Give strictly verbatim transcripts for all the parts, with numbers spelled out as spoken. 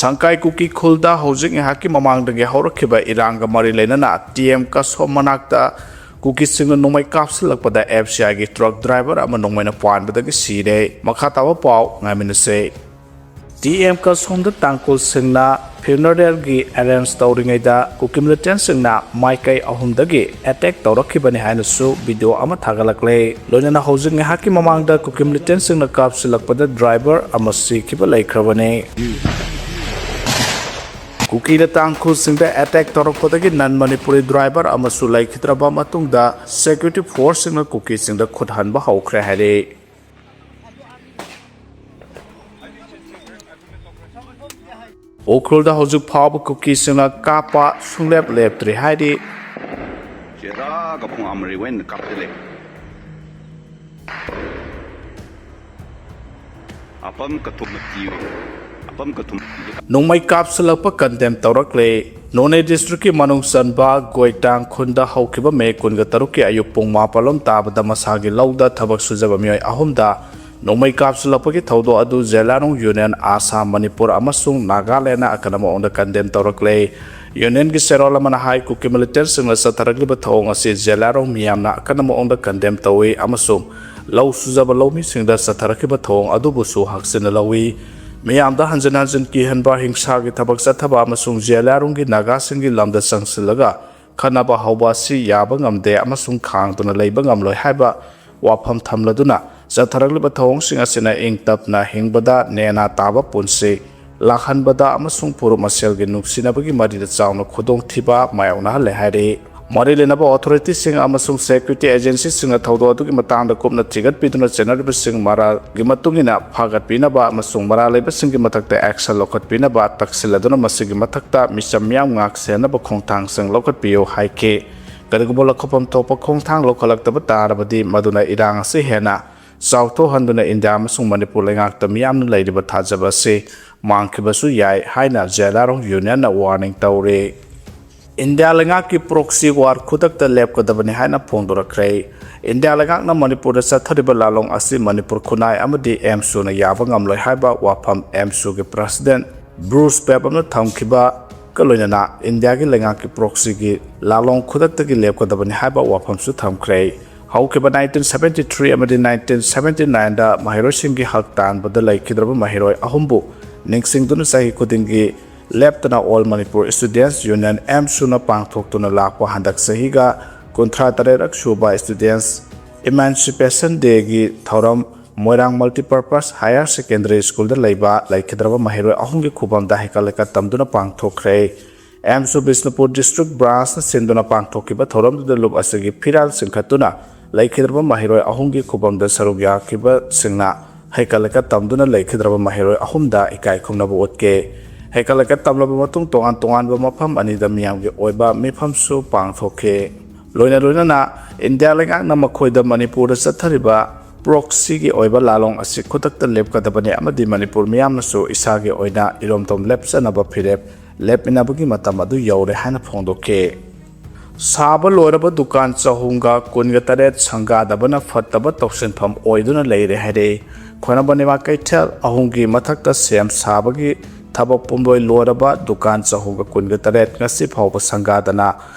ꯁꯪꯀꯥꯏ ꯀꯨꯀꯤ ꯈꯨꯜꯗ ꯍꯧꯖꯤꯛ ꯉꯥꯏꯍꯥꯛꯀꯤ ꯃꯃꯥꯡꯗꯒꯤ ꯍꯧꯔꯛꯈꯤꯕ ꯏꯔꯥꯡꯒ ꯃꯔꯤ ꯂꯩꯅꯅ ꯇꯤ ꯑꯦꯝ ꯀꯁꯣꯝ ꯃꯅꯥꯛꯇ ꯀꯨꯀꯤꯁꯤꯡꯅ ꯅꯣꯡꯃꯩ ꯀꯥꯞꯁꯤꯜꯂꯛꯄꯗ ꯑꯦꯐ ꯁꯤ ꯑꯥꯏꯒꯤ ꯇ꯭ꯔꯛ ꯗ꯭ꯔꯥꯏꯚꯔ ꯑꯃ ꯅꯣꯡꯃꯩꯅ ꯄꯥꯟꯕꯗꯒꯤ ꯁꯤꯔꯦ꯫ ꯃꯈꯥ ꯇꯥꯕ ꯄꯥꯎ ꯉꯥꯏꯃꯤꯟꯅꯁꯦ꯫ ꯇꯤ ꯑꯦꯝ ꯀꯁꯣꯝꯗ ꯇꯥꯡꯈꯨꯜꯁꯤꯡꯅ ꯐ꯭ꯌꯨꯅꯔꯦꯜꯒꯤ ꯑꯦꯔꯦꯟꯖ ꯇꯧꯔꯤꯉꯩꯗ ꯀꯨꯀꯤ ꯃꯤꯂꯤꯇꯦꯟꯁꯤꯡꯅ ꯃꯥꯏꯀꯩ ꯑꯍꯨꯝꯗꯒꯤ ꯑꯦꯇꯦꯛ ꯇꯧꯔꯛꯈꯤꯕꯅꯤ ꯍꯥꯏꯅꯁꯨ ꯚꯤꯗꯤꯑꯣ ꯑꯃ ꯊꯥꯒꯠꯂꯛꯂꯦ꯫ ꯂꯣꯏꯅꯅ ꯍꯧꯖꯤꯛ ꯉꯥꯏꯍꯥꯛꯀꯤ ꯃꯃꯥꯡꯗ ꯀꯨꯀꯤ ꯃꯤꯂꯤꯇꯦꯟꯁꯤꯡꯅ ꯀꯥꯞꯁꯤꯜꯂꯛꯄꯗ ꯗ꯭ꯔꯥꯏꯚꯔ ꯑꯃ ꯁꯤꯈꯤꯕ ꯂꯩꯈ꯭ꯔꯕꯅꯤ꯫ ꯀꯨꯀꯤꯅ ꯇꯥꯡꯈꯨꯜꯁꯤꯡꯗ ꯑꯦꯇꯦꯛ ꯇꯧꯔꯛꯄꯗꯒꯤ ꯅꯟ ꯃꯅꯤꯄꯨꯔꯤ ꯗ꯭ꯔꯥꯏꯚꯔ ꯑꯃꯁꯨ ꯂꯩꯈꯤꯗ꯭ꯔꯕ ꯃꯇꯨꯡꯗ ꯁꯦꯀ꯭ꯌꯨꯔꯤꯇꯤ ꯐꯣꯔꯁꯁꯤꯡꯅ ꯀꯨꯀꯤꯁꯤꯡꯗ ꯈꯨꯠ ꯍꯟꯕ ꯍꯧꯈ꯭ꯔꯦ ꯍꯥꯏꯔꯤ꯫ ꯎꯈ꯭ꯔꯨꯜꯗ ꯍꯧꯖꯤꯛ ꯐꯥꯎꯕ ꯀꯨꯀꯤꯁꯤꯡꯅ ꯀꯥꯞꯄ ꯁꯨꯡꯂꯦꯞ ꯂꯦꯞꯇ꯭ꯔꯤ ꯍꯥꯏꯔꯤ꯫ ꯆꯦꯔꯥꯒ ꯄꯨꯡ ꯑꯃ ꯃꯔꯤ ꯑꯣꯏꯅ ꯀꯥꯞꯇ ꯂꯩ꯫ ꯑꯄꯝ ꯀꯊꯨꯝ ꯃꯇꯤ ꯑꯣꯏ꯫ ꯑꯄꯝ ꯀꯊꯨꯝ ꯃꯇꯤ꯫ ꯅꯣꯡꯃꯩ ꯀꯥꯞꯁꯤꯜꯂꯛꯄ ꯀꯟꯗꯦꯝ ꯇꯧꯔꯛꯂꯦ꯫ ꯅꯣꯅꯦ ꯗꯤꯁꯇ꯭ꯔꯤꯛꯀꯤ ꯃꯅꯨꯡ ꯆꯟꯕ ꯒꯣꯏꯇꯥꯡ ꯈꯨꯟꯗ ꯍꯧꯈꯤꯕ ꯃꯦ ꯀꯨꯟꯒ ꯇꯔꯨꯛꯀꯤ ꯑꯌꯨꯛ ꯄꯨꯡ ꯃꯥꯄꯜ ꯂꯣꯝ ꯇꯥꯕꯗ ꯃꯁꯥꯒꯤ ꯂꯧꯗ ꯊꯕꯛ ꯁꯨꯖꯕ ꯃꯤꯑꯣꯏ ꯑꯍꯨꯝꯗ ꯅꯣꯡꯃꯩ ꯀꯥꯞꯁꯤꯜꯂꯛꯄꯒꯤ ꯊꯧꯗꯣꯛ ꯑꯗꯨ ꯖꯦꯂꯥꯔꯣꯡ ꯌꯨꯅꯤꯌꯟ, ꯑꯁꯥꯝ, ꯃꯅꯤꯄꯨꯔ ꯑꯃꯁꯨꯡ ꯅꯥꯒꯥꯂꯦꯟꯗꯅ ꯑꯀꯟꯕ ꯃꯑꯣꯡꯗ ꯀꯟꯗꯦꯝ ꯇꯧꯔꯛꯂꯦ꯫ ꯌꯨꯅꯤꯌꯟꯒꯤ ꯆꯦꯔꯣꯜ ꯑꯃꯅ ꯍꯥꯏ, ꯀꯨꯀꯤ ꯃꯤꯂꯤꯇꯦꯟꯁꯤꯡꯅ ꯆꯠꯊꯔꯛꯂꯤꯕ ꯊꯧꯑꯣꯡ ꯑꯁꯤ ꯖꯦꯂꯥꯔꯣꯡ ꯃꯤꯌꯥꯝꯅ ꯑꯀꯟꯕ ꯃꯑꯣꯡꯗ ꯀꯟꯗꯦꯝ ꯇꯧꯏ ꯑꯃꯁꯨꯡ ꯂꯧ ꯁꯨꯖꯕ ꯂꯧꯃꯤꯁꯤꯡꯗ ꯆꯠꯊꯔꯛꯈꯤꯕ ꯊꯧꯑꯣꯡ ꯑꯗꯨꯕꯨꯁꯨ ꯍꯛꯆꯤꯟꯅ ꯂꯧꯏ꯫ ꯃꯤꯌꯥꯝꯗ ꯍꯟꯖꯤꯟ ꯍꯟꯖꯤꯟ ꯀꯤꯍꯟꯕ, ꯍꯤꯡꯁꯥꯒꯤ ꯊꯕꯛ ꯆꯠꯊꯕ ꯑꯃꯁꯨꯡ ꯖꯦꯂꯥꯔꯣꯡꯒꯤ ꯅꯥꯒꯥꯁꯤꯡꯒꯤ ꯂꯝꯗ ꯆꯪꯁꯤꯜꯂꯒ ꯈꯠꯅꯕ ꯍꯧꯕ ꯑꯁꯤ ꯌꯥꯕ ꯉꯝꯗꯦ ꯑꯃꯁꯨꯡ ꯈꯥꯡꯗꯨꯅ ꯂꯩꯕ ꯉꯝꯂꯣꯏ ꯍꯥꯏꯕ ꯋꯥꯐꯝ ꯊꯝꯂꯗꯨꯅ ꯆꯠꯊꯔꯛꯂꯤꯕ ꯊꯧꯑꯣꯡꯁꯤꯡ ꯑꯁꯤꯅ ꯏꯪ ꯇꯞꯅ ꯍꯤꯡꯕꯗ ꯅꯦꯅꯥ ꯇꯥꯕ ꯄꯨꯟꯁꯤ ꯂꯥꯛꯍꯟꯕꯗ ꯑꯃꯁꯨꯡ ꯐꯨꯔꯨꯞ ꯃꯁꯦꯜꯒꯤ ꯅꯨꯡꯁꯤꯅꯕꯒꯤ ꯃꯔꯤꯗ ꯆꯥꯎꯅ ꯈꯨꯗꯣꯡꯊꯤꯕ ꯃꯥꯌꯣꯛꯅꯍꯜꯂꯦ ꯍꯥꯏꯔꯤ꯫ ꯃꯔꯤ ꯂꯩꯅꯕ ꯑꯣꯊꯣꯔꯤꯇꯤꯁꯤꯡ ꯑꯃꯁꯨꯡ ꯁꯦꯀ꯭ꯌꯨꯔꯤꯇꯤ ꯑꯦꯖꯦꯟꯁꯤꯁꯤꯡꯅ ꯊꯧꯗꯣꯛ ꯑꯗꯨꯒꯤ ꯃꯇꯥꯡꯗ ꯀꯨꯞꯅ ꯊꯤꯒꯠꯄꯤꯗꯨꯅ ꯆꯦꯟꯅꯔꯤꯕꯁꯤꯡ ꯃꯔꯥꯜꯒꯤ ꯃꯇꯨꯡ ꯏꯟꯅ ꯐꯒꯠꯄꯤꯅꯕ ꯑꯃꯁꯨꯡ ꯃꯔꯥꯜ ꯂꯩꯕꯁꯤꯡꯒꯤ ꯃꯊꯛꯇ ꯑꯦꯛꯁꯟ ꯂꯧꯈꯠꯄꯤꯅꯕ ꯇꯛꯁꯤꯜꯂꯗꯨꯅ ꯃꯁꯤꯒꯤ ꯃꯊꯛꯇ ꯃꯤꯆꯝ ꯃꯤꯌꯥꯝ ꯉꯥꯛ ꯁꯦꯟꯅꯕ ꯈꯣꯡꯊꯥꯡꯁꯤꯡ ꯂꯧꯈꯠꯄꯤꯌꯨ ꯍꯥꯏꯈꯤ꯫ ꯀꯔꯤꯒꯨꯝꯕ ꯂꯧꯈꯠꯐꯝ ꯊꯣꯛꯄ ꯈꯣꯡꯊꯥꯡ ꯂꯧꯈꯠꯂꯛꯇꯕ ꯇꯥꯔꯕꯗꯤ ꯃꯗꯨꯅ ꯏꯔꯥꯡ ꯑꯁꯤ ꯍꯦꯟꯅ ꯆꯥꯎꯊꯣꯛꯍꯟꯗꯨꯅ ꯏꯟꯗꯤꯌꯥ ꯑꯃꯁꯨꯡ ꯃꯅꯤꯄꯨꯔ ꯂꯩꯉꯥꯛꯇ ꯃꯤꯌꯥꯝꯅ ꯂꯩꯔꯤꯕ ꯊꯥꯖꯕ ꯑꯁꯤ ꯃꯥꯡꯈꯤꯕꯁꯨ ꯌꯥꯏ ꯍꯥꯏꯅ ꯖꯦꯂꯥꯔꯣꯡ ꯌꯨꯅꯤꯌꯟꯅ ꯋꯥꯔꯅꯤꯡ ꯇꯧꯔꯤ꯫ ꯏꯟꯗꯤꯌꯥ ꯂꯩꯉꯥꯛꯀꯤ ꯄ꯭ꯔꯣꯛꯁꯤ ꯋꯥꯔ ꯈꯨꯗꯛꯇ ꯂꯦꯞꯀꯗꯕꯅꯤ ꯍꯥꯏꯅ ꯐꯣꯡꯗꯣꯔꯛꯈ꯭ꯔꯦ꯫ ꯏꯟꯗꯤꯌꯥ ꯂꯩꯉꯥꯛꯅ ꯃꯅꯤꯄꯨꯔꯗ ꯆꯠꯊꯔꯤꯕ ꯂꯥꯂꯣꯡ ꯑꯁꯤ ꯃꯅꯤꯄꯨꯔ ꯈꯨꯟꯅꯥꯏ ꯑꯃꯗꯤ ꯑꯦꯝꯁꯨꯅ ꯌꯥꯕ ꯉꯝꯂꯣꯏ ꯍꯥꯏꯕ ꯋꯥꯐꯝ ꯑꯦꯝꯁꯨꯒꯤ ꯄ꯭ꯔꯁꯤꯗꯦꯟ ꯕ꯭ꯔꯨꯁ ꯄꯦꯞ ꯑꯃꯅ ꯊꯝꯈꯤꯕꯒ ꯂꯣꯏꯅꯅ ꯏꯟꯗꯤꯌꯥꯒꯤ ꯂꯩꯉꯥꯛꯀꯤ ꯄ꯭ꯔꯣꯛꯁꯤꯒꯤ ꯂꯥꯂꯣꯡ ꯈꯨꯗꯛꯇꯒꯤ ꯂꯦꯞꯀꯗꯕꯅꯤ ꯍꯥꯏꯕ ꯋꯥꯐꯝꯁꯨ ꯊꯝꯈ꯭ꯔꯦ꯫ ꯍꯧꯈꯤꯕ nineteen seventy three ꯑꯃꯗꯤ nineteen seventy nine ꯗ ꯃꯍꯩꯔꯣꯏꯁꯤꯡꯒꯤ ꯍꯛ ꯇꯥꯟꯕꯗ ꯂꯩꯈꯤꯗ꯭ꯔꯕ ꯃꯍꯩꯔꯣꯏ ꯑꯍꯨꯝꯕꯨ ꯅꯤꯡꯁꯤꯡꯗꯨꯅ ꯆꯍꯤ ꯈꯨꯗꯤꯡꯒꯤ ꯂꯦꯞꯇꯅ All Manipur Students Union, ꯑꯦꯝꯁꯨꯅ ꯄꯥꯡꯊꯣꯛꯇꯨꯅ ꯂꯥꯛꯄ ꯍꯟꯗꯛ ꯆꯍꯤꯒ ꯀꯨꯟꯊ꯭ꯔꯥ ꯇꯔꯦꯠ ꯁꯨꯕ Students Emancipation Day ꯒꯤ ꯊꯧꯔꯝ ꯃꯣꯏꯔꯥꯡ Multipurpose Higher Secondary School ꯗ ꯂꯩꯕ ꯂꯩꯈꯤꯗ꯭ꯔꯕ ꯃꯍꯩꯔꯣꯏ ꯑꯍꯨꯝꯒꯤ ꯈꯨꯕꯝꯗ ꯍꯩꯀꯠ ꯂꯩꯀꯠ ꯇꯝꯗꯨꯅ ꯄꯥꯡꯊꯣꯛꯈ꯭ꯔꯦ꯫ ꯑꯦꯝꯁꯨ ꯕꯤꯁꯅꯨꯄꯨꯔ District Branch ꯅ ꯁꯤꯟꯗꯨꯅ ꯄꯥꯡꯊꯣꯛꯈꯤꯕ ꯊꯧꯔꯝꯗꯨꯗ ꯂꯨꯞ ꯑꯁꯤꯒꯤ ꯐꯤꯔꯥꯜ ꯆꯤꯡꯈꯠꯇꯨꯅ ꯂꯩꯈꯤꯗ꯭ꯔꯕ ꯃꯍꯩꯔꯣꯏ ꯑꯍꯨꯝꯒꯤ ꯈꯨꯕꯝꯗ ꯁꯔꯨꯛ ꯌꯥꯈꯤꯕꯁꯤꯡꯅ ꯍꯩꯀꯠ ꯂꯩꯀꯠ ꯇꯝꯗꯨꯅ ꯂꯩꯈꯤꯗ꯭ꯔꯕ ꯃꯍꯩꯔꯣꯏ ꯑꯍꯨꯝꯗ ꯏꯀꯥꯏ ꯈꯨꯝꯅꯕ ꯎꯠꯈꯤ꯫ ꯍꯩꯀꯠ ꯂꯩꯀꯠ ꯇꯝꯂꯕ ꯃꯇꯨꯡ ꯇꯣꯉꯥꯟ ꯇꯣꯉꯥꯟꯕ ꯃꯐꯝ ꯑꯅꯤꯗ ꯃꯤꯌꯥꯝꯒꯤ ꯑꯣꯏꯕ ꯃꯤꯐꯝꯁꯨ ꯄꯥꯡꯊꯣꯛꯈꯤ꯫ ꯂꯣꯏꯅ ꯂꯣꯏꯅꯅ ꯏꯟꯗꯤꯌꯥ ꯂꯩꯉꯥꯛꯅ ꯃꯈꯣꯏꯗ ꯃꯅꯤꯄꯨꯔꯗ ꯆꯠꯊꯔꯤꯕ ꯄ꯭ꯔꯣꯛꯁꯤꯒꯤ ꯑꯣꯏꯕ ꯂꯥꯂꯣꯡ ꯑꯁꯤ ꯈꯨꯗꯛꯇ ꯂꯦꯞꯀꯗꯕꯅꯤ ꯑꯃꯗꯤ ꯃꯅꯤꯄꯨꯔ ꯃꯤꯌꯥꯝꯅꯁꯨ ꯏꯁꯥꯒꯤ ꯑꯣꯏꯅ ꯏꯔꯣꯝꯗꯣꯝ ꯂꯦꯞꯆꯅꯕ ꯐꯤꯔꯦꯞ ꯂꯦꯞꯃꯤꯟꯅꯕꯒꯤ ꯃꯇꯝ ꯑꯗꯨ ꯌꯧꯔꯦ ꯍꯥꯏꯅ ꯐꯣꯡꯗꯣꯛꯈꯤ꯫ ꯁꯥꯕ ꯂꯣꯏꯔꯕ ꯗꯨꯀꯥꯟ ꯆꯍꯨꯝꯒ ꯀꯨꯟꯒ ꯇꯔꯦꯠ ꯁꯪꯒꯥꯗꯕꯅ ꯐꯠꯇꯕ ꯇꯧꯁꯤꯟꯐꯝ ꯑꯣꯏꯗꯨꯅ ꯂꯩꯔꯦ ꯍꯥꯏꯔꯛꯏ꯫ ꯈ꯭ꯋꯥꯏꯔꯝꯕꯟ ꯏꯃꯥ ꯀꯩꯊꯦꯜ ꯑꯍꯨꯝꯒꯤ ꯃꯊꯛꯇ ꯁꯦꯝ ꯁꯥꯕꯒꯤ ꯊꯕꯛ ꯄꯨꯝꯂꯣꯏ ꯂꯣꯏꯔꯕ ꯗꯨꯀꯥꯟ ꯆꯍꯨꯝꯒ ꯀꯨꯟꯒ ꯇꯔꯦꯠ ꯉꯁꯤ ꯐꯥꯎꯕ ꯁꯪꯒꯥꯗꯅ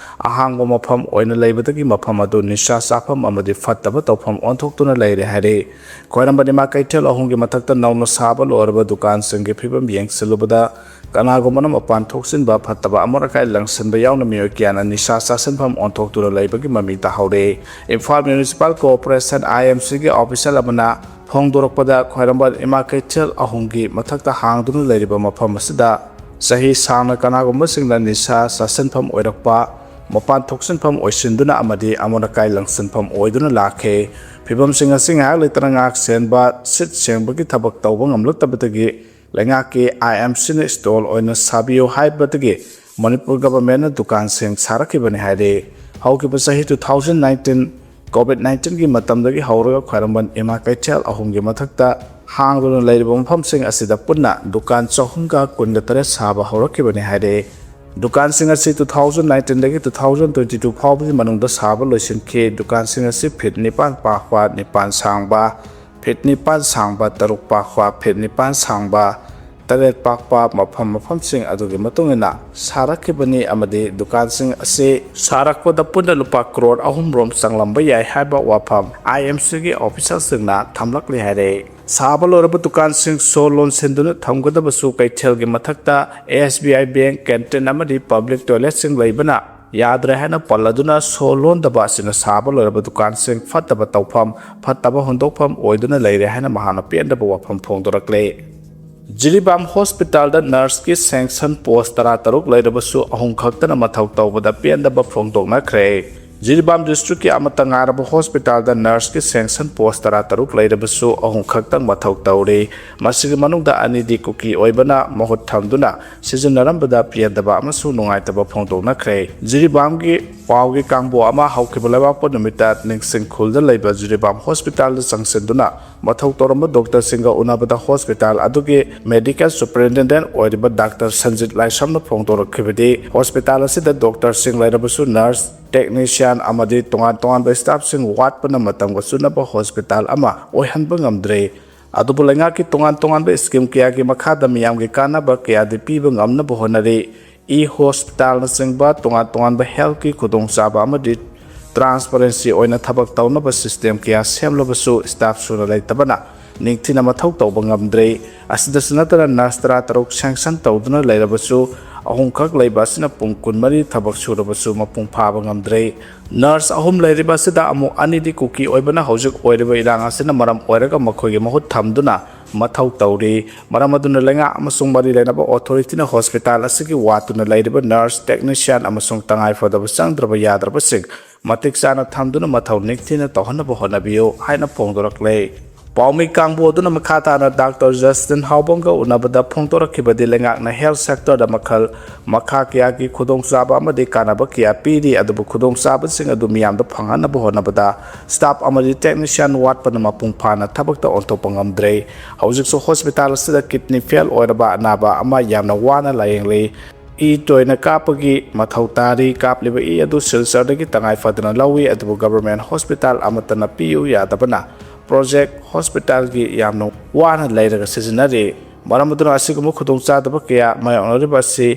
ꯑꯍꯥꯡꯕ ꯃꯐꯝ ꯑꯣꯏꯅ ꯂꯩꯕꯗꯒꯤ ꯃꯐꯝ ꯑꯗꯨ ꯅꯤꯁꯥ ꯆꯥꯐꯝ ꯑꯃꯗꯤ ꯐꯠꯇꯕ ꯇꯧꯐꯝ ꯑꯣꯟꯊꯣꯛꯇꯨꯅ ꯂꯩꯔꯦ ꯍꯥꯏꯔꯛꯏ꯫ ꯈ꯭ꯋꯥꯏꯔꯝꯕꯟ ꯏꯃꯥ ꯀꯩꯊꯦꯜ ꯑꯍꯨꯝꯒꯤ ꯃꯊꯛꯇ ꯅꯧꯅ ꯁꯥꯕ ꯂꯣꯏꯔꯕ ꯗꯨꯀꯥꯟꯁꯤꯡꯒꯤ ꯐꯤꯕꯝ ꯌꯦꯡꯁꯤꯜꯂꯨꯕꯗ ꯀꯅꯥꯒꯨꯝꯕꯅ ꯃꯄꯥꯟ ꯊꯣꯛꯆꯤꯟꯕ, ꯐꯠꯇꯕ ꯑꯃꯣꯠ ꯑꯀꯥꯏ ꯂꯪꯁꯤꯟꯕ ꯌꯥꯎꯅ ꯃꯤꯑꯣꯏ ꯀꯌꯥꯅ ꯅꯤꯁꯥ ꯆꯥꯁꯤꯟꯐꯝ ꯑꯣꯟꯊꯣꯛꯇꯨꯅ ꯂꯩꯕꯒꯤ ꯃꯃꯤ ꯇꯥꯍꯧꯔꯦ꯫ Imphal Municipal Corporation, I M C ꯒꯤ official ꯑꯃꯅ ꯐꯣꯡꯗꯣꯔꯛꯄꯗ, ꯈ꯭ꯋꯥꯏꯔꯝꯕꯟ ꯏꯃꯥ ꯀꯩꯊꯦꯜ ꯑꯍꯨꯝꯒꯤ ꯃꯊꯛꯇ ꯍꯥꯡꯗꯨꯅ ꯂꯩꯔꯤꯕ ꯃꯐꯝ ꯑꯁꯤꯗ ꯆꯍꯤ ꯁꯥꯡꯅ ꯀꯅꯥꯒꯨꯝꯕꯁꯤꯡꯅ ꯅꯤꯁꯥ ꯆꯥꯁꯤꯟꯐꯝ ꯑꯣꯏꯔꯛꯄ, ꯃꯄꯥꯟ ꯊꯣꯛꯆꯤꯟꯐꯝ ꯑꯣꯏꯁꯤꯟꯗꯨꯅ ꯑꯃꯗꯤ ꯑꯃꯣꯠ ꯑꯀꯥꯏ ꯂꯪꯁꯤꯟꯐꯝ ꯑꯣꯏꯗꯨꯅ ꯂꯥꯛꯈꯤ꯫ ꯐꯤꯕꯝꯁꯤꯡ ꯑꯁꯤ ꯉꯥꯏꯍꯥꯛ ꯂꯩꯇꯅ ꯉꯥꯛ ꯁꯦꯟꯕ, ꯁꯤꯠ ꯁꯦꯡꯕꯒꯤ ꯊꯕꯛ ꯇꯧꯕ ꯉꯝꯂꯛꯇꯕꯗꯒꯤ ꯂꯩꯉꯥꯛꯀꯤ I M C ꯅ stall ꯑꯣꯏꯅ ꯁꯥꯕꯤꯌꯨ ꯍꯥꯏꯕꯗꯒꯤ ꯃꯅꯤꯄꯨꯔ government ꯅ ꯗꯨꯀꯥꯟꯁꯤꯡ ꯁꯥꯔꯛꯈꯤꯕꯅꯤ ꯍꯥꯏꯔꯤ꯫ ꯍꯧꯈꯤꯕ ꯆꯍꯤ two thousand nineteen COVID nineteen ꯒꯤ ꯃꯇꯝꯗꯒꯤ ꯍꯧꯔꯒ ꯈ꯭ꯋꯥꯏꯔꯝꯕꯟ ꯏꯃꯥ ꯀꯩꯊꯦꯜ ꯑꯍꯨꯝꯒꯤ ꯃꯊꯛꯇ ꯍꯥꯡꯗꯨꯅ ꯂꯩꯔꯤꯕ ꯃꯐꯝꯁꯤꯡ ꯑꯁꯤꯗ ꯄꯨꯟꯅ ꯗꯨꯀꯥꯟ ꯆꯍꯨꯝꯒ ꯀꯨꯟꯒ ꯇꯔꯦꯠ ꯁꯥꯕ ꯍꯧꯔꯛꯈꯤꯕꯅꯤ ꯍꯥꯏꯔꯤ꯫ ꯗꯨꯀꯥꯟꯁꯤꯡ ꯑꯁꯤ two thousand nineteen ꯗꯒꯤ two thousand twenty two ꯐꯥꯎꯕꯒꯤ ꯃꯅꯨꯡꯗ ꯁꯥꯕ ꯂꯣꯏꯁꯤꯟꯈꯤ꯫ ꯗꯨꯀꯥꯟꯁꯤꯡ ꯑꯁꯤ feet ꯅꯤꯄꯥꯟ ꯄꯥꯛꯄ, ꯅꯤꯄꯥꯟ ꯁꯥꯡꯕ, feet ꯅꯤꯄꯥꯟ ꯁꯥꯡꯕ, ꯇꯔꯨꯛ ꯄꯥꯛꯄ, feet ꯅꯤꯄꯥꯟ ꯁꯥꯡꯕ, ꯇꯔꯦꯠ ꯄꯥꯛꯄ ꯃꯐꯝ ꯃꯐꯝꯁꯤꯡ ꯑꯗꯨꯒꯤ ꯃꯇꯨꯡ ꯏꯟꯅ ꯁꯥꯔꯛꯈꯤꯕꯅꯤ ꯑꯃꯗꯤ ꯗꯨꯀꯥꯟꯁꯤꯡ ꯑꯁꯤ ꯁꯥꯔꯛꯄꯗ ꯄꯨꯟꯅ ꯂꯨꯄꯥ ꯀ꯭ꯔꯣꯔ ꯑꯍꯨꯝ ꯔꯣꯝ ꯆꯪꯂꯝꯕ ꯌꯥꯏ ꯍꯥꯏꯕ ꯋꯥꯐꯝ ꯑꯥꯏ ꯑꯦꯝ ꯁꯤꯒꯤ ꯑꯣꯐꯤꯁꯤꯌꯦꯜꯁꯤꯡꯅ ꯊꯝꯂꯛꯂꯤ ꯍꯥꯏꯔꯦ꯫ ꯁꯥꯕ ꯂꯣꯏꯔꯕ ꯗꯨꯀꯥꯟꯁꯤꯡ ꯁꯣ ꯂꯣꯟꯁꯤꯟꯗꯨꯅ ꯊꯝꯒꯗꯕꯁꯨ ꯀꯩꯊꯦꯜꯒꯤ ꯃꯊꯛꯇ ꯑꯦꯁ ꯕꯤ ꯑꯥꯏ ꯕꯦꯡ, ꯀꯦꯟꯇꯤꯟ ꯑꯃꯗꯤ ꯄꯕ꯭ꯂꯤꯛ ꯇꯣꯏꯂꯦꯠꯁꯤꯡ ꯂꯩꯕꯅ ꯌꯥꯗ꯭ꯔꯦ ꯍꯥꯏꯅ ꯄꯜꯂꯗꯨꯅ ꯁꯣ ꯂꯣꯟꯗꯕ ꯑꯁꯤꯅ ꯁꯥꯕ ꯂꯣꯏꯔꯕ ꯗꯨꯀꯥꯟꯁꯤꯡ ꯐꯠꯇꯕ ꯇꯧꯐꯝ, ꯐꯠꯇꯕ ꯍꯨꯟꯗꯣꯛꯐꯝ ꯑꯣꯏꯗꯨꯅ ꯂꯩꯔꯦ ꯍꯥꯏꯅ ꯃꯍꯥꯛꯅ ꯄꯦꯟꯗꯕ ꯋꯥꯐꯝ ꯐꯣꯡꯗꯣꯔꯛꯂꯦ꯫ ꯖꯤꯔꯤꯕꯥꯝ ꯍꯣꯁꯄꯤꯇꯥꯜꯗ ꯅꯔꯁꯀꯤ ꯁꯦꯡꯁꯟ ꯄꯣꯁ ꯇꯔꯥꯇꯔꯨꯛ ꯂꯩꯔꯕꯁꯨ ꯑꯍꯨꯝ ꯈꯛꯇꯅ ꯃꯊꯧ ꯇꯧꯕꯗ ꯄꯦꯟꯗꯕ ꯐꯣꯡꯗꯣꯛꯅꯈ꯭ꯔꯦ꯫ ꯖꯤꯔꯤꯕꯥꯝ ꯗꯤꯁꯇ꯭ꯔꯤꯛꯀꯤ ꯑꯃꯠꯇ ꯉꯥꯏꯔꯕ ꯍꯣꯁꯄꯤꯇꯥꯜꯗ ꯅꯔꯁꯀꯤ ꯁꯦꯡꯁꯟ ꯄꯣꯁ ꯇꯔꯥꯇꯔꯨꯛ ꯂꯩꯔꯕꯁꯨ ꯑꯍꯨꯝ ꯈꯛꯇꯪ ꯃꯊꯧ ꯇꯧꯔꯤ꯫ ꯃꯁꯤꯒꯤ ꯃꯅꯨꯡꯗ ꯑꯅꯤꯗꯤ ꯀꯨꯀꯤ ꯑꯣꯏꯕꯅ ꯃꯍꯨꯠ ꯊꯝꯗꯨꯅ ꯁꯤꯖꯤꯟꯅꯔꯝꯕꯗ ꯄꯦꯟꯗꯕ ꯑꯃꯁꯨꯡ ꯅꯨꯡꯉꯥꯏꯇꯕ ꯐꯣꯡꯗꯣꯛꯅꯈ꯭ꯔꯦ꯫ ꯖꯤꯔꯤꯕꯥꯝꯒꯤ ꯄꯥꯎꯒꯤ ꯀꯥꯡꯕꯨ ꯑꯃ ꯍꯧꯈꯤꯕ ꯂꯩꯕꯥꯛꯄꯣꯠ ꯅꯨꯃꯤꯠꯇ ꯅꯤꯡꯁꯤꯡ ꯈꯨꯜꯗ ꯂꯩꯕ ꯖꯤꯔꯤꯕꯥꯝ ꯍꯣꯁꯄꯤꯇꯥꯜꯗ ꯆꯪꯁꯤꯟꯗꯨꯅ ꯃꯊꯧ ꯇꯧꯔꯝꯕ ꯗꯣꯛꯇꯔꯁꯤꯡꯒ ꯎꯅꯕꯗ ꯍꯣꯁꯄꯤꯇꯥꯜ ꯑꯗꯨꯒꯤ ꯃꯦꯗꯤꯀꯦꯜ ꯁꯨꯄꯔꯤꯟꯇꯦꯟꯗꯦꯟ ꯑꯣꯏꯔꯤꯕ ꯗꯥꯛꯇꯔ ꯁꯟꯖꯤꯠ ꯂꯥꯏꯁ꯭ꯔꯝꯅ ꯐꯣꯡꯗꯣꯔꯛꯈꯤꯕꯗꯤ, ꯍꯣꯁꯄꯤꯇꯥꯜ ꯑꯁꯤꯗ ꯗꯣꯛꯇꯔꯁꯤꯡ ꯂꯩꯔꯕꯁꯨ ꯅꯔꯁ, ꯇꯦꯛꯅꯤꯁꯤꯌꯥꯟ ꯑꯃꯗꯤ ꯇꯣꯉꯥꯟ ꯇꯣꯉꯥꯟꯕ ꯁ꯭ꯇꯥꯐꯁꯤꯡ ꯋꯥꯠꯄꯅ ꯃꯇꯝꯒ ꯆꯨꯅꯕ ꯍꯣꯁꯄꯤꯇꯥꯜ ꯑꯃ ꯑꯣꯏꯍꯟꯕ ꯉꯝꯗ꯭ꯔꯦ꯫ ꯑꯗꯨꯕꯨ ꯂꯩꯉꯥꯛꯀꯤ ꯇꯣꯉꯥꯟ ꯇꯣꯉꯥꯟꯕ ꯁ꯭ꯀꯤꯝ ꯀꯌꯥꯒꯤ ꯃꯈꯥꯗ ꯃꯤꯌꯥꯝꯒꯤ ꯀꯥꯟꯅꯕ ꯀꯌꯥꯗꯤ ꯄꯤꯕ ꯉꯝꯅꯕ ꯍꯣꯠꯅꯔꯤ꯫ ꯏ ꯍꯣꯁꯄꯤꯇꯥꯜꯅꯆꯤꯡꯕ ꯇꯣꯉꯥꯟ ꯇꯣꯉꯥꯟꯕ ꯍꯦꯜꯊꯀꯤ ꯈꯨꯗꯣꯡꯆꯥꯕ ꯑꯃꯗꯤ ꯇ꯭ꯔꯥꯟꯁꯄꯔꯦꯟꯁꯤ ꯑꯣꯏꯅ ꯊꯕꯛ ꯇꯧꯅꯕ ꯁꯤꯁꯇꯦꯝ ꯀꯌꯥ ꯁꯦꯝꯂꯕꯁꯨ ꯁ꯭ꯇꯥꯐ ꯁꯨꯅ ꯂꯩꯇꯕꯅ ꯅꯤꯡꯊꯤꯅ ꯃꯊꯧ ꯇꯧꯕ ꯉꯝꯗ꯭ꯔꯦ꯫ ꯑꯁꯤꯗꯁꯨ ꯅꯠꯇꯅ ꯅꯔꯁ ꯇꯔꯥꯇꯔꯨꯛ ꯁꯦꯡꯁꯟ ꯇꯧꯗꯨꯅ ꯂꯩꯔꯕꯁꯨ ꯑꯍꯨꯝꯈꯛ ꯂꯩꯕ ꯑꯁꯤꯅ ꯄꯨꯡ ꯀꯨꯟꯃꯔꯤ ꯊꯕꯛ ꯁꯨꯔꯕꯁꯨ ꯃꯄꯨꯡ ꯐꯥꯕ ꯉꯝꯗ꯭ꯔꯦ꯫ ꯅꯔꯁ ꯑꯍꯨꯝ ꯂꯩꯔꯤꯕ ꯑꯁꯤꯗ ꯑꯃꯨꯛ ꯑꯅꯤꯗꯤ ꯀꯨꯀꯤ ꯑꯣꯏꯕꯅ ꯍꯧꯖꯤꯛ ꯑꯣꯏꯔꯤꯕ ꯏꯔꯥꯡ ꯑꯁꯤꯅ ꯃꯔꯝ ꯑꯣꯏꯔꯒ ꯃꯈꯣꯏꯒꯤ ꯃꯍꯨꯠ ꯊꯝꯗꯨꯅ ꯃꯊꯧ ꯇꯧꯔꯤ꯫ ꯃꯔꯝ ꯑꯗꯨꯅ ꯂꯩꯉꯥꯛ ꯑꯃꯁꯨꯡ ꯃꯔꯤ ꯂꯩꯅꯕ ꯑꯣꯊꯣꯔꯤꯇꯤꯅ ꯍꯣꯁꯄꯤꯇꯥꯜ ꯑꯁꯤꯒꯤ ꯋꯥꯠꯇꯨꯅ ꯂꯩꯔꯤꯕ ꯅꯔꯁ, ꯇꯦꯛꯅꯤꯁꯤꯌꯥꯟ ꯑꯃꯁꯨꯡ ꯇꯉꯥꯏ ꯐꯗꯕ ꯆꯪꯗ꯭ꯔꯕ ꯌꯥꯗ꯭ꯔꯕꯁꯤꯡ ꯃꯇꯤꯛ ꯆꯥꯅ ꯊꯝꯗꯨꯅ ꯃꯊꯧ ꯅꯤꯡꯊꯤꯅ ꯇꯧꯍꯟꯅꯕ ꯍꯣꯠꯅꯕꯤꯌꯨ ꯍꯥꯏꯅ ꯐꯣꯡꯗꯣꯔꯛꯂꯦ꯫ ꯄꯥꯎꯃꯤ ꯀꯥꯡꯕꯨ ꯑꯗꯨꯅ ꯃꯈꯥ ꯇꯥꯅ ꯗꯥꯛꯇꯔ ꯖꯁꯇꯤꯟ ꯍꯥꯎꯕꯝꯒ ꯎꯅꯕꯗ ꯐꯣꯡꯗꯣꯔꯛꯈꯤꯕꯗꯤ ꯂꯩꯉꯥꯛꯅ ꯍꯦꯜꯊ ꯁꯦꯛꯇꯔꯗ ꯃꯈꯜ ꯃꯈꯥ ꯀꯌꯥꯒꯤ ꯈꯨꯗꯣꯡꯆꯥꯕ ꯑꯃꯗꯤ ꯀꯥꯟꯅꯕ ꯀꯌꯥ ꯄꯤꯔꯤ, ꯑꯗꯨꯕꯨ ꯈꯨꯗꯣꯡꯆꯥꯕꯁꯤꯡ ꯑꯗꯨ ꯃꯤꯌꯥꯝꯗ ꯐꯪꯍꯟꯅꯕ ꯍꯣꯠꯅꯕꯗ ꯁ꯭ꯇꯥꯐ ꯑꯃꯗꯤ ꯇꯦꯛꯅꯤꯁꯤꯌꯥꯟ ꯋꯥꯠꯄꯅ ꯃꯄꯨꯡ ꯐꯥꯅ ꯊꯕꯛꯇ ꯑꯣꯟꯊꯣꯛꯄ ꯉꯝꯗ꯭ꯔꯦ꯫ ꯍꯧꯖꯤꯛꯁꯨ ꯍꯣꯁꯄꯤꯇꯥꯜ ꯑꯁꯤꯗ ꯀꯤꯗꯅꯤ ꯐꯦꯜ ꯑꯣꯏꯔꯕ ꯑꯅꯥꯕ ꯑꯃ ꯌꯥꯝꯅ ꯋꯥꯅ ꯂꯥꯌꯦꯡꯂꯤ꯫ ꯏ ꯇꯣꯏꯅ ꯀꯥꯞꯄꯒꯤ ꯃꯊꯧ ꯇꯥꯔꯤ꯫ ꯀꯥꯞꯂꯤꯕ ꯏ ꯑꯗꯨ ꯁꯤꯜꯆꯔꯗꯒꯤ ꯇꯉꯥꯏ ꯐꯗꯅ ꯂꯧꯏ, ꯑꯗꯨꯕꯨ ꯒꯚꯔꯟꯃꯦꯟꯠ ꯍꯣꯁꯄꯤꯇꯥꯜ ꯑꯃꯠꯇꯅ ꯄꯤꯌꯨ ꯌꯥꯗꯕꯅ ꯄ꯭ꯔꯣꯖꯦꯛ ꯍꯣꯁꯄꯤꯇꯥꯜꯒꯤ ꯌꯥꯝꯅ ꯋꯥꯅ ꯂꯩꯔꯒ ꯁꯤꯖꯤꯟꯅꯔꯤ꯫ ꯃꯔꯝ ꯑꯗꯨꯅ ꯑꯁꯤꯒꯨꯝꯕ ꯈꯨꯗꯣꯡꯆꯥꯗꯕ ꯀꯌꯥ ꯃꯥꯌꯣꯛꯅꯔꯤꯕ ꯑꯁꯤ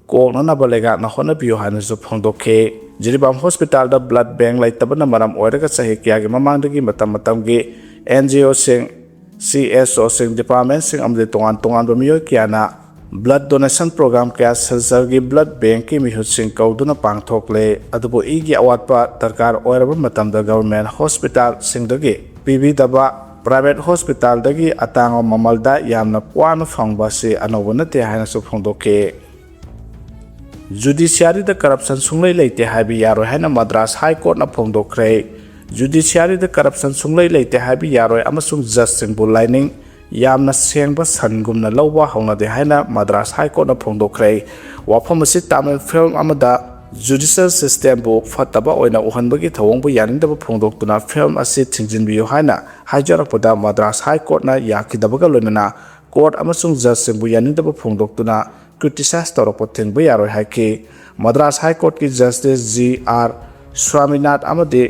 ꯀꯣꯛꯅꯅꯕ ꯂꯩꯉꯥꯛꯅ ꯍꯣꯠꯅꯕꯤꯌꯨ ꯍꯥꯏꯅꯁꯨ ꯐꯣꯡꯗꯣꯛꯈꯤ꯫ ꯖꯤꯔꯤꯕꯥꯝ ꯍꯣꯁꯄꯤꯇꯥꯜꯗ ꯕ꯭ꯂꯗ ꯕꯦꯡꯛ ꯂꯩꯇꯕꯅ ꯃꯔꯝ ꯑꯣꯏꯔꯒ ꯆꯍꯤ ꯀꯌꯥꯒꯤ ꯃꯃꯥꯡꯗꯒꯤ ꯃꯇꯝ ꯃꯇꯝꯒꯤ ꯑꯦꯟ ꯖꯤ ꯑꯣꯁꯤꯡ, ꯁꯤ ꯑꯦꯁ ꯑꯣꯁꯤꯡ, ꯗꯤꯄꯥꯔꯠꯃꯦꯟꯁꯤꯡ ꯑꯃꯗꯤ ꯇꯣꯉꯥꯟ ꯇꯣꯉꯥꯟꯕ ꯃꯤꯑꯣꯏ ꯀꯌꯥꯅ ꯕ꯭ꯂꯗ ꯗꯣꯅꯦꯁꯟ ꯄ꯭ꯔꯣꯒ꯭ꯔꯥꯝ ꯀꯌꯥ ꯁꯤꯜꯆꯔꯒꯤ ꯕ꯭ꯂꯗ ꯕꯦꯡꯛꯀꯤ ꯃꯤꯍꯨꯠꯁꯤꯡ ꯀꯧꯗꯨꯅ ꯄꯥꯡꯊꯣꯛꯂꯦ꯫ ꯑꯗꯨꯕꯨ ꯏꯒꯤ ꯑꯋꯥꯠꯄ ꯗꯔꯀꯥꯔ ꯑꯣꯏꯔꯕ ꯃꯇꯝꯗ ꯒꯚꯔꯟꯃꯦꯟꯠ ꯍꯣꯁꯄꯤꯇꯥꯜꯁꯤꯡꯗꯒꯤ ꯄꯤꯕꯤꯗꯕ, ꯄ꯭ꯔꯥꯏꯚꯦꯠ ꯍꯣꯁꯄꯤꯇꯥꯜꯗꯒꯤ ꯑꯇꯥꯡꯕ ꯃꯃꯜꯗ ꯌꯥꯝꯅ ꯋꯥꯅ ꯐꯪꯕ ꯑꯁꯤ ꯑꯅꯧꯕ ꯅꯠꯇꯦ ꯍꯥꯏꯅꯁꯨ ꯐꯣꯡꯗꯣꯛꯈꯤ꯫ ꯖꯨꯗꯤꯁꯤꯌꯥꯔꯤꯗ ꯀꯔꯞꯁꯟ ꯁꯨꯡꯂꯩ ꯂꯩꯇꯦ ꯍꯥꯏꯕ ꯌꯥꯔꯣꯏ ꯍꯥꯏꯅ ꯃꯗ꯭ꯔꯥꯁ ꯍꯥꯏ ꯀꯣꯔꯠꯅ ꯐꯣꯡꯗꯣꯛꯈ꯭ꯔꯦ꯫ ꯖꯨꯗꯤꯁꯤꯌꯥꯔꯤꯗ ꯀꯔꯞꯁꯟ ꯁꯨꯡꯂꯩ ꯂꯩꯇꯦ ꯍꯥꯏꯕ ꯌꯥꯔꯣꯏ ꯑꯃꯁꯨꯡ ꯖꯖꯁꯤꯡꯕꯨ ꯂꯥꯏꯅꯤꯡ ꯌꯥꯝꯅ ꯁꯦꯡꯕ ꯁꯟꯒꯨꯝꯅ ꯂꯧꯕ ꯍꯧꯅꯗꯦ ꯍꯥꯏꯅ ꯃꯗ꯭ꯔꯥꯁ ꯍꯥꯏ ꯀꯣꯔꯠꯅ ꯐꯣꯡꯗꯣꯛꯈ꯭ꯔꯦ꯫ ꯋꯥꯐꯝ ꯑꯁꯤ ꯇꯥꯃꯤꯜ ꯐꯤꯜꯝ ꯑꯃꯗ ꯖꯨꯗꯤꯁꯤꯌꯦꯜ ꯁꯤꯁꯇꯦꯝꯕꯨ ꯐꯠꯇꯕ ꯑꯣꯏꯅ ꯎꯍꯟꯕꯒꯤ ꯊꯧꯑꯣꯡꯕꯨ ꯌꯥꯅꯤꯡꯗꯕ ꯐꯣꯡꯗꯣꯛꯇꯨꯅ ꯐꯤꯜꯝ ꯑꯁꯤ ꯊꯤꯡꯖꯤꯟꯕꯤꯌꯨ ꯍꯥꯏꯅ ꯍꯥꯏꯖꯔꯛꯄꯗ ꯃꯗ꯭ꯔꯥꯁ ꯍꯥꯏ ꯀꯣꯔꯠꯅ ꯌꯥꯈꯤꯗꯕꯒ ꯂꯣꯏꯅꯅ ꯀꯣꯔꯠ ꯑꯃꯁꯨꯡ ꯖꯖꯁꯤꯡꯕꯨ ꯌꯥꯅꯤꯡꯗꯕ ꯐꯣꯡꯗꯣꯛꯇꯨꯅ ꯀ꯭ꯔꯤꯇꯤꯁꯥꯏꯖ ꯇꯧꯔꯛꯄ ꯊꯤꯡꯕ ꯌꯥꯔꯣꯏ ꯍꯥꯏꯈꯤ꯫ ꯃꯗ꯭ꯔꯥꯁ ꯍꯥꯏ ꯀꯣꯔꯠꯀꯤ ꯖꯁꯇꯤꯁ ꯖꯤ ꯑꯥꯔ ꯁ꯭ꯋꯥꯃꯤꯅꯥꯊꯟ ꯑꯃꯗꯤ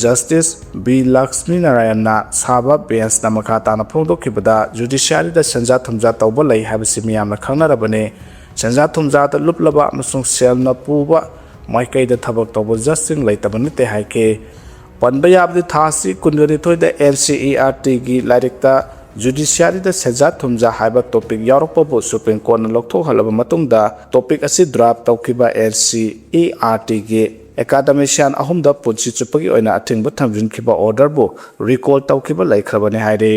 ꯖꯁꯇꯤꯁ ꯕꯤ ꯂꯛꯁꯃꯤ ꯅꯥꯔꯥꯌꯟꯅ ꯁꯥꯕ ꯕꯦꯟꯁꯅ ꯃꯈꯥ ꯇꯥꯅ ꯐꯣꯡꯗꯣꯛꯈꯤꯕꯗ, ꯖꯨꯗꯤꯁꯤꯌꯥꯔꯤꯗ ꯁꯦꯟꯖꯥ ꯊꯨꯝꯖꯥ ꯇꯧꯕ ꯂꯩ ꯍꯥꯏꯕꯁꯤ ꯃꯤꯌꯥꯝꯅ ꯈꯪꯅꯔꯕꯅꯤ꯫ ꯁꯦꯟꯖꯥ ꯊꯨꯝꯖꯥꯗ ꯂꯨꯞꯂꯕ ꯑꯃꯁꯨꯡ ꯁꯦꯜꯅ ꯄꯨꯕ ꯃꯥꯏꯀꯩꯗ ꯊꯕꯛ ꯇꯧꯕ ꯖꯁꯁꯤꯡ ꯂꯩꯇꯕ ꯅꯠꯇꯦ ꯍꯥꯏꯈꯤ꯫ ꯄꯟꯕ ꯌꯥꯕꯗꯤ ꯊꯥ ꯑꯁꯤ ꯀꯨꯟꯒ ꯅꯤꯊꯣꯏꯗ ꯑꯦꯟ ꯁꯤ ꯏ ꯑꯥꯔ ꯇꯤꯒꯤ ꯂꯥꯏꯔꯤꯛꯇ ꯖꯨꯗꯤꯁꯤꯌꯥꯔꯤꯗ ꯁꯦꯟꯖꯥ ꯊꯨꯝꯖꯥ ꯍꯥꯏꯕ ꯇꯣꯄꯤꯛ ꯌꯥꯎꯔꯛꯄꯕꯨ ꯁꯨꯄ꯭ꯔꯤꯝ ꯀꯣꯔꯠꯅ ꯂꯧꯊꯣꯛꯍꯜꯂꯕ ꯃꯇꯨꯡꯗ ꯇꯣꯄꯤꯛ ꯑꯁꯤ ꯗ꯭ꯔꯥꯐ ꯇꯧꯈꯤꯕ ꯑꯦꯟ ꯁꯤ ꯏ ꯑꯥꯔ ꯇꯤꯒꯤ ꯑꯦꯀꯥꯗꯃꯤꯁꯤꯌꯥꯟ ꯑꯍꯨꯝꯗ ꯄꯨꯟꯁꯤ ꯆꯨꯞꯄꯒꯤ ꯑꯣꯏꯅ ꯑꯊꯤꯡꯕ ꯊꯝꯖꯤꯟꯈꯤꯕ ꯑꯣꯔꯗꯔꯕꯨ ꯔꯤꯀꯣꯜ ꯇꯧꯈꯤꯕ ꯂꯩꯈ꯭ꯔꯕꯅꯤ ꯍꯥꯏꯔꯤ꯫